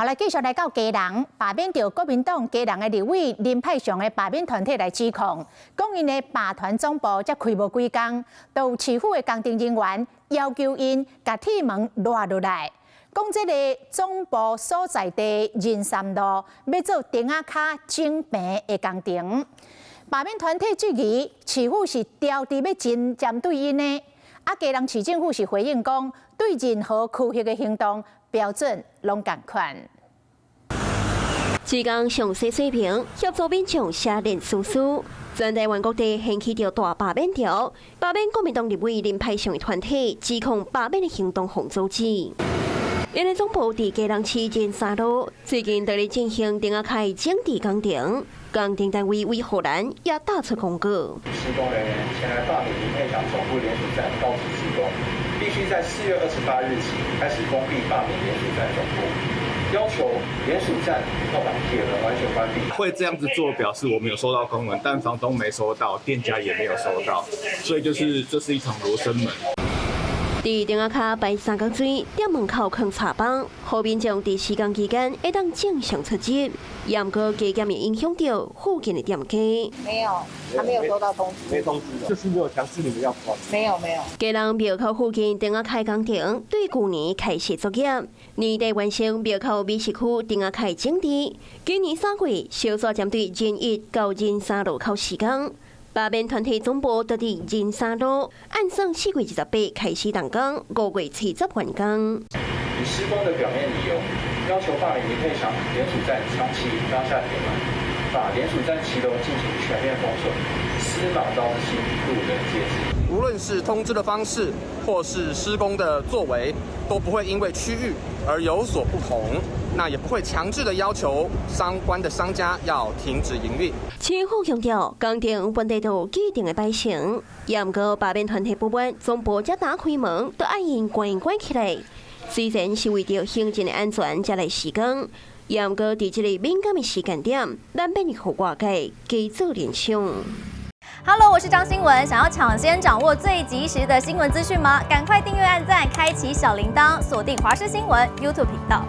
好來，繼續來到基隆，罷免著國民黨基隆的立委林派祥的罷免團體來指控，講𪜶的罷團總部才開無幾工，就有市府的工程人員要求𪜶共鐵門挪落來，講這个總部所在地仁三路欲做釘仔跤整平的工程。罷免團體質疑市府是標題欲針針對𪜶的，啊，基隆市政府是回應講，對任何區域的行動標準攏仝款。職工上洗水平，協助民眾寫連書書。全台灣各地掀起著大罷免潮，罷免國民黨立委林派祥的團體指控罷免的行動予阻止。𪜶的總部佇基隆市仁三路，最近佇咧進行釘仔跤整治工程，工程單位維護蘭也打出公告。施工人員前來罷免林沛祥總部聯署站告知施工，必須在4月28日起開始封閉罷免聯署站總部，要求聯署站要把鐵門完全關閉。會這樣子做，表示我們有收到公文，但房東沒收到，店家也沒有收到，所以就是這是一場羅生門。佇釘仔跤排三角錐，店門口囥柴枋，予民眾佇施工期間會當正常出入，毋過加減會影響著附近的店家。沒有，他沒有收到通知。沒通知，就是沒有強制你們要關。沒有，沒有。基隆廟口附近釘仔跤工程對舊年開始作業，年底完成廟口美食區釘仔跤整治。今年3月，小組針對仁一到仁三路口施工。罷免團體總部佇佇仁三路，按算4月28開始動工，5月70完工。以施工的表面理由，要求罷免林沛祥聯署站長期拉下鐵門，把聯署站騎樓進行全面封鎖，司馬昭之心，路人皆知。無論是通知的方式，或是施工的作為，都不會因為區域而有所不同。那也不會強制的要求相關的商家要停止營運。市府強調，工程本地都有既定的排程，也毋過罷免團體不滿，總部才打開門，都愛𪜶關關起來。雖然是為著行政的安全才來施工，也毋過佇這個敏感的時間點，難免會予外界加做聯想。 Hello，我是張新聞，想要搶先掌握最及時的新聞資訊嗎？趕快訂閱、按讚、開啟小鈴鐺，鎖定華視新聞 YouTube 頻道。